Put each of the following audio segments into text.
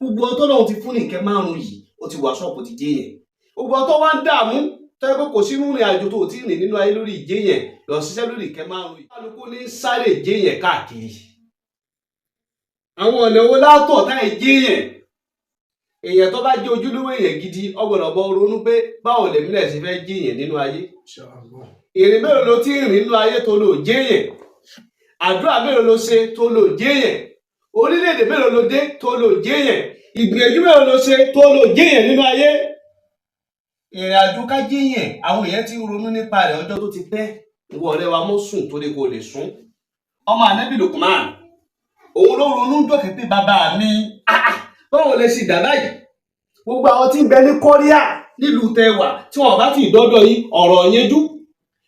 Gbogbo ọtọ́ lọ́hún ti fún ní nǹkan márùn-ún yìí, ó ti wà ṣọ́ọ̀pù, ti jẹ́ yẹn. Gbogbo ọtọ́ wá ń dààmú tọ́ ẹ pé kò sínú ìrìn àjò tó ti rìn nínú ayé lórí ìjẹ́ yẹn, lọ ṣiṣẹ́ lórí nǹkan márùn-ún yìí. Kálukú ní sáré jẹ́ yẹn káàkiri. Àwọn ọ̀nà wo látọ̀ táyì jẹ́ yẹn? Èèyàn tó bá jẹ́ ojúlówó èèyàn gidi, ó gbọ́dọ̀ bọ́ ronú pé báwo lèmi náà ṣe fẹ́ jẹ́ yẹn nínú ayé. Ìrìn mélòó ló ti rìn nínú ayé tó lò jẹ́ yẹn? Àdúrà mélòó ló ṣe tó lò jẹ́ yẹn? Orílẹ̀-èdè mélòó ló dé tó lò jẹ́ yẹn? Ìgbìyànjú mélòó ló ṣe tó lò jẹ́ yẹn nínú ayé? Ìrìn àjò ká jẹ́ yẹn, àwọn èèyàn ti ń ronú nípa rẹ̀ ọjọ́ tó ti pẹ́. Ìwọ ọ̀rẹ́ wa, mọ́ sùn torí kò lè sùn. Ọmọ Ànábì Lukman, òun ló ronú jọ́kẹ́ pé, bàbá mi, ah, ah, báwo lẹ ṣe dà báyìí? Gbogbo àwọn tí ń bẹ ní Kọ́ríà nílùú tẹwà tí wọn bá ti dọ́dọ̀ yín, ọ̀rọ̀ yẹn jú.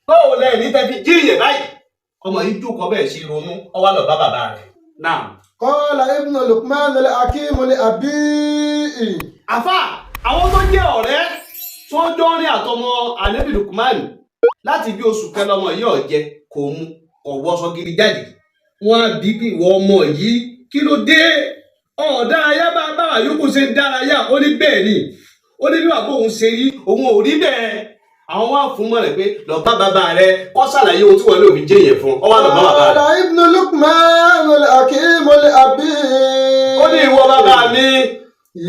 Báwo lẹ ní tẹ fi jí ìyẹn báyìí? Ọmọ yìí jókòó bẹ́ẹ̀ ṣe ronú, ó wá lọ bá bàbá rẹ̀ náà. قال ابن لقمان الحكيم لأبيه. Àfà, àwọn tó jẹ́ ọ̀rẹ́ tí wọ́n jọ ń rìn àtọmọ Ànábì Lukman, láti bí oṣù kan lọmọ yìí ọ̀jẹ̀, kò mu, kò wọṣọ gidi jáde. Wọ́n á bí pé, ìwọ ọmọ yìí, kí ló dé? Ọ̀dárayá bá báwa yòókù ṣe ń dárayá. Ó ní bẹ́ẹ̀ ni, ó ní bí bàbá òun ṣe rí, òun ò rí bẹ́ẹ̀. Àwọn wá fún mọ́ rẹ̀ pé lọ bá bàbá rẹ̀ kó ṣàlàyé ohun tí wọ́n lè fi jẹ́ yẹn fún ọ. Wá lọ bá bàbá قال rẹ̀. ابن لقمان الحكيم لأبيه. Ó ní, ìwọ bàbá mi.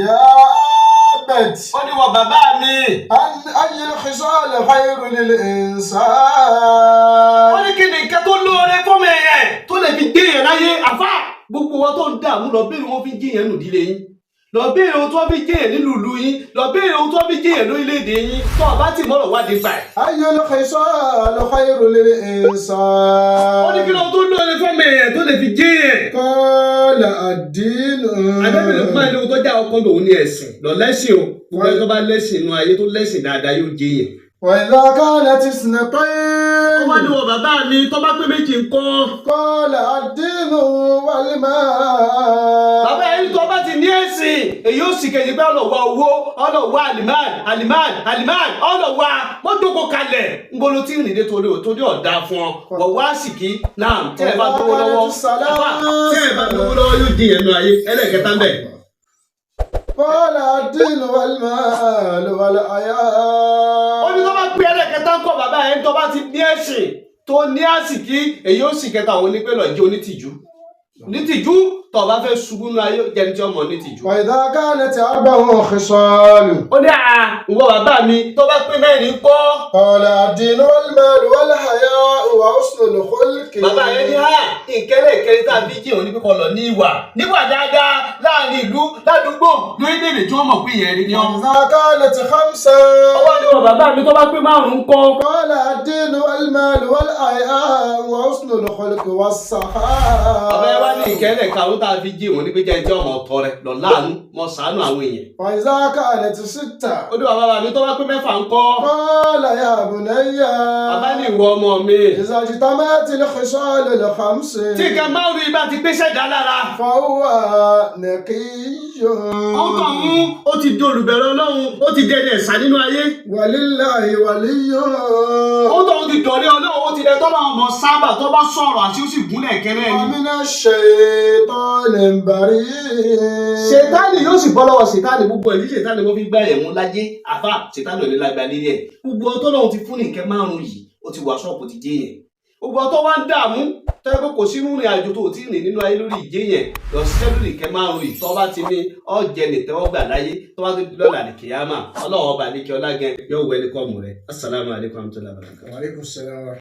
يا أبت. Ó ní, ìwọ bàbá mi. أن أي الخصال خير للإنسان؟ Ó ní, kí ni nǹkan tó lóore fún mi yẹn tó lè fi gbé yẹn láyé? Àfà, gbogbo wa tó ń dààmú, lọ béèrè wọn fi jẹ́ yẹn nù dílé yín, lọ béèrè ohun tó fi jẹ́ yẹn nílùú ìlú yín, lọ béèrè ohun tó fi jẹ́ yẹn lórílẹ̀‐èdè yín. Tó o bá ti mọ̀rọ̀ wádìí pa ẹ̀. أي الخصال خير للإنسان؟ Ó ní, kí ló tó lóore fún mi yẹn tó lè fi jẹ́ yẹn? قال الدين. Ànábì Lukman ní ohun tó já ọkọ lòun ní ẹ̀sìn. Lọ lẹ́sìn o. Gbogbo ẹni tó bá lẹ́sìn inú ayé, tó lẹ́sìn dáadáa, yóò jẹ́ yẹn. وإذا كانت اثنتين؟ Ó wá ní, wọ bàbá mi, tó bá pé méjì ńkọ́? قال الدين والمال. Bàbá ẹni tó bá ti ní ẹ̀sìn, èyí ó sì kejì pé ọlọ́wà owó, ọlọ́wà alimán alimán alimán, ọlọ́wà mọ́jókòó kalẹ̀ ńgbolo tí ìrìndé torí ò torí ọ̀dà fún ọ wọ̀ wá sìkì náà. Tẹ́ ẹ bá lówó lọ́wọ́, àbá, tẹ́ ẹ bá lówó lọ́wọ́, yóò di yẹn nù ayé. Ẹlẹ́kẹta ń bẹ̀. قال الدين والمال والحياء. Ó ní tó bá pé ẹlẹ́kẹta ń kọ́, bàbá ẹni tó bá ti ní ẹ̀sìn, tó ní àsìkí, èyí ó sì kẹta òun ní pé lọ jẹ́ onítìjú. Onítìjú, tó bá fẹ́ ṣubú nù ayé, jẹni tí ọmọ onítìjú. وإذا كانت أربع خصال؟ Ó ní, à, ìwọ bàbá mi, tó bá pé mẹ́rin kọ́? قال الدين والمال والحياء وحسن الخلق. Bàbá yẹn ní ha, ìkẹlẹ ìkẹrin tá a fi jí òun ní pípọ̀ lọ ní ìwà níwà dáadáa láàrin ìlú, ládùúgbò, lórílẹ̀-èdè tí wọ́n mọ̀ pé ìyẹn rí ni ọ́. وإذا كانت خمسا؟ Ọwọ́ ni wọ bàbá mi, tó bá pé márùn-ún kọ́? قال الدين والمال والحياء وحسن الخلق والسخاء. Bàbá yẹn wá ní ìkẹlẹ karùn-ún tá a fi jí òun ní pé jẹ́ ẹni tí ọmọ ọ̀tọ̀ rẹ lọ láàánú mọ ṣàánú àwọn èèyàn. وإذا كانت ستة؟ Ó ní, bàbá mi, tó bá pé mẹ́fà ńkọ́? قال يا بني. Bàbá ní, ìwọ ọmọ mi. إذا اجتمعت الخصال الخمس Tí nǹkan márùn-ún ibà ti pèsè dá lára, فهو نقي. Ó kàn ń ó ti di olùbẹ̀rẹ̀ Ọlọ́run, ó ti dẹni ẹ̀sà nínú ayé. ولله ولي. Ó tó ti dọ̀rẹ́ Ọlọ́run, ó ti dẹ tọ́lọ́ ọmọ sábà tó bá sọ̀rọ̀ àti ó sì gúnlẹ̀ kẹ́rẹ́ ni. ومن الشيطان بريء. Ṣètánì yóò sì bọ́ lọ́wọ́ ṣètánì. Gbogbo ẹ̀ ní ṣètánì wọ́n fi gbá ẹ̀mú láyé. Àfà, ṣètánì ò ní lágbá nílé ẹ̀. Gbogbo ọtọ́ lọ́hún ti fún ní nǹkan márùn-ún yìí, ó ti wà ṣọ́ọ̀pù, ti jẹ́ yẹn. Gbogbo ọtọ́ wá ń dààmú tọ́ ẹ pé kò sínú ìrìn àjò tó ti rìn nínú ayé lórí ìjẹ́ yẹn, lọ ṣiṣẹ́ lórí nǹkan márùn-ún yìí. Tọ́ bá ti ní ọ̀jẹ̀ nìtẹ́wọ́gbà láyé, tó bá tó di lọ́la ní kìyàmà, Ọlọ́run ọba ní kí ọlá gẹ yóò wẹ́ ní kọ́ọ̀mù rẹ̀. Assalamu alaikum warahmatullahi wabarakatuh. وعليكم السلام.